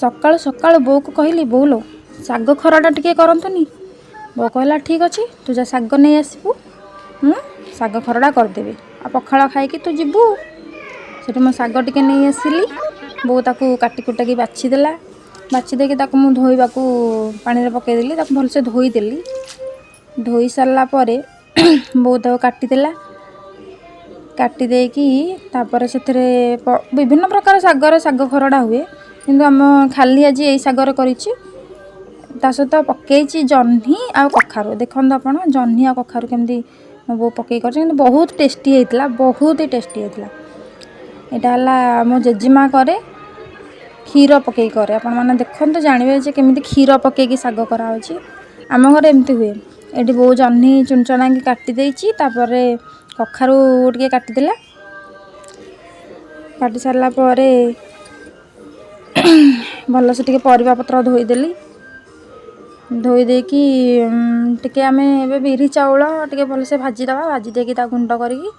ସକାଳୁ ସକାଳୁ ବୋଉକୁ କହିଲି, ବୋଉଲୋ, ଶାଗ ଖରଡ଼ା ଟିକେ କରନ୍ତୁନି। ବୋଉ କହିଲା, ଠିକ୍ ଅଛି, ତୁ ଯା ଶାଗ ନେଇ ଆସିବୁ, ମୁଁ ଶାଗ ଖରଡ଼ା କରିଦେବି ଆଉ ପଖାଳ ଖାଇକି ତୁ ଯିବୁ। ସେଠୁ ମୁଁ ଶାଗ ଟିକେ ନେଇ ଆସିଲି। ବୋଉ ତାକୁ କାଟି କୁଟାକି ବାଛିଦେଲା। ବାଛି ଦେଇକି ତାକୁ ମୁଁ ଧୋଇବାକୁ ପାଣିରେ ପକାଇଦେଲି। ତାକୁ ଭଲସେ ଧୋଇଦେଲି। ଧୋଇ ସାରିଲା ପରେ ବୋଉ ତାକୁ କାଟିଦେଲା। କାଟି ଦେଇକି ତାପରେ ସେଥିରେ ବିଭିନ୍ନ ପ୍ରକାର ଶାଗରେ ଶାଗ ଖରଡ଼ା ହୁଏ, କିନ୍ତୁ ଆମ ଖାଲି ଆଜି ଏଇ ଶାଗରେ କରିଛି। ତା ସହିତ ପକେଇଛି ଜହ୍ନି ଆଉ କଖାରୁ। ଦେଖନ୍ତୁ ଆପଣ, ଜହ୍ନି ଆଉ କଖାରୁ କେମିତି ମୋ ବୋଉ ପକେଇ କରିଛି। କିନ୍ତୁ ବହୁତ ଟେଷ୍ଟି ହେଇଥିଲା, ବହୁତ ହି ଟେଷ୍ଟି ହେଇଥିଲା। ଏଇଟା ହେଲା ମୋ ଜେଜେମା କରେ, କ୍ଷୀର ପକେଇକି କରେ। ଆପଣମାନେ ଦେଖନ୍ତୁ, ଜାଣିବେ ଯେ କେମିତି କ୍ଷୀର ପକେଇକି ଶାଗ କରାହେଉଛି। ଆମ ଘରେ ଏମିତି ହୁଏ। ଏଠି ବୋଉ ଜହ୍ନି ଚୁନଚୁନାକି କାଟି ଦେଇଛି, ତାପରେ କଖାରୁ ଟିକେ କାଟିଦେଲା। କାଟି ସାରିଲା ପରେ ଭଲସେ ଟିକେ ପରିବା ପତ୍ର ଧୋଇଦେଲି। ଧୋଇ ଦେଇକି ଟିକେ ଆମେ ଏବେ ବିରି ଚାଉଳ ଟିକେ ଭଲସେ ଭାଜିଦେବା। ଭାଜି ଦେଇକି ତା ଗୁଣ୍ଡ କରିକି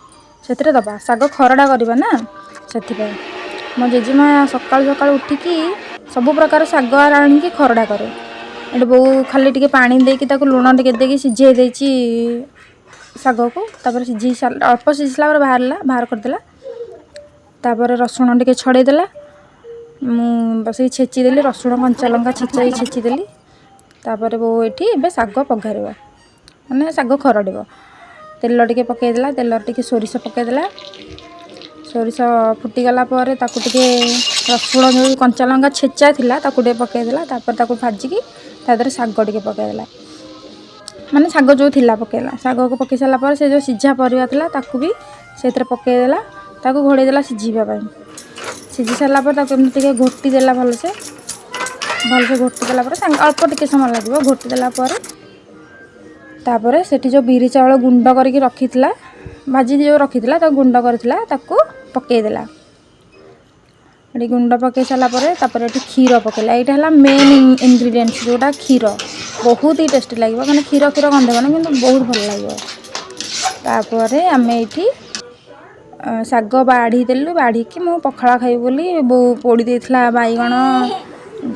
ସେଥିରେ ଦେବା। ଶାଗ ଖରଡ଼ା କରିବା ନା, ସେଥିପାଇଁ ମୋ ଜେଜେମା ସକାଳୁ ସକାଳୁ ଉଠିକି ସବୁ ପ୍ରକାର ଶାଗ ଆଣିକି ଖରଡ଼ା କରେ। ଏଠି ବୋଉ ଖାଲି ଟିକେ ପାଣି ଦେଇକି ତାକୁ ଲୁଣ ଟିକେ ଦେଇକି ସିଝେଇ ଦେଇଛି ଶାଗକୁ। ତାପରେ ସିଝେଇ ସାରିଲା, ଅଳ୍ପ ସିଝିଲା ପରେ ବାହାରିଲା, ବାହାର କରିଦେଲା। ତାପରେ ରସୁଣ ଟିକେ ଛଡ଼େଇ ଦେଲା। ମୁଁ ବସିକି ଛେଚିଦେଲି ରସୁଣ, କଞ୍ଚା ଲଙ୍କା ଛେଚାଇ ଛେଚିଦେଲି। ତାପରେ ବୋଉ ଏଠି ଏବେ ଶାଗ ପଘାରିବ, ମାନେ ଶାଗ ଖରଡ଼ିବ। ତେଲ ଟିକେ ପକାଇଦେଲା। ତେଲରେ ଟିକେ ସୋରିଷ ପକାଇଦେଲା। ସୋରିଷ ଫୁଟିଗଲା ପରେ ତାକୁ ଟିକେ ରସୁଣ ଯେଉଁ କଞ୍ଚା ଲଙ୍କା ଛେଚା ଥିଲା, ତାକୁ ଟିକେ ପକାଇଦେଲା। ତାପରେ ତାକୁ ଭାଜିକି ତା ଦେହରେ ଶାଗ ଟିକେ ପକାଇଦେଲା, ମାନେ ଶାଗ ଯେଉଁ ଥିଲା ପକାଇଲା। ଶାଗକୁ ପକାଇ ସାରିଲା ପରେ ସେ ଯେଉଁ ସିଝା ପରିବା ଥିଲା, ତାକୁ ବି ସେଥିରେ ପକାଇଦେଲା। ତାକୁ ଘୋଡ଼େଇ ଦେଲା ସିଝିବା ପାଇଁ। ସିଝି ସାରିଲା ପରେ ତାକୁ ଏମିତି ଟିକେ ଘୋଟି ଦେଲା ଭଲସେ। ଭଲସେ ଘୋଟି ଦେଲା ପରେ ସାଙ୍ଗେ ଅଳ୍ପ ଟିକେ ସମୟ ଲାଗିବ। ଘୋଟି ଦେଲା ପରେ ତାପରେ ସେଠି ଯେଉଁ ବିରି ଚାଉଳ ଗୁଣ୍ଡ କରିକି ରଖିଥିଲା, ଭାଜି ଯେଉଁ ରଖିଥିଲା, ତାକୁ ଗୁଣ୍ଡ କରିଥିଲା, ତାକୁ ପକାଇଦେଲା। ଏଠି ଗୁଣ୍ଡ ପକାଇ ସାରିଲା ପରେ ତାପରେ ଏଠି କ୍ଷୀର ପକାଇଲା। ଏଇଟା ହେଲା ମେନ୍ ଇନଗ୍ରିଡ଼ିଏଣ୍ଟସ୍ ଯେଉଁଟା କ୍ଷୀର। ବହୁତ ହି ଟେଷ୍ଟି ଲାଗିବ, ମାନେ କ୍ଷୀର କ୍ଷୀର ଗନ୍ଧେଇବନି, କିନ୍ତୁ ବହୁତ ଭଲ ଲାଗିବ। ତାପରେ ଆମେ ଏଇଠି ଶାଗ ବାଢ଼ି ଦେଲୁ। ବାଢ଼ିକି ମୁଁ ପଖାଳ ଖାଇବି ବୋଲି ବୋଉ ପୋଡ଼ି ଦେଇଥିଲା ବାଇଗଣ,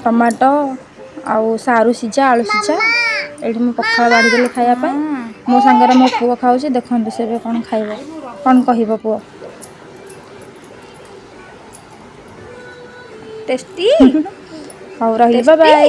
ଟମାଟୋ ଆଉ ସାରୁ ସିଝା, ଆଳୁ ସିଝା। ଏଇଠି ମୁଁ ପଖାଳ ବାଢ଼ିଦେଲି ଖାଇବା ପାଇଁ। ମୋ ସାଙ୍ଗରେ ମୋ ପୁଅ ଖାଉଛି। ଦେଖନ୍ତୁ ସେ ଏବେ କ'ଣ ଖାଇବ, କ'ଣ କହିବ ପୁଅ। ଟେଷ୍ଟି। ହଉ, ରହିଲି, ବାଏ।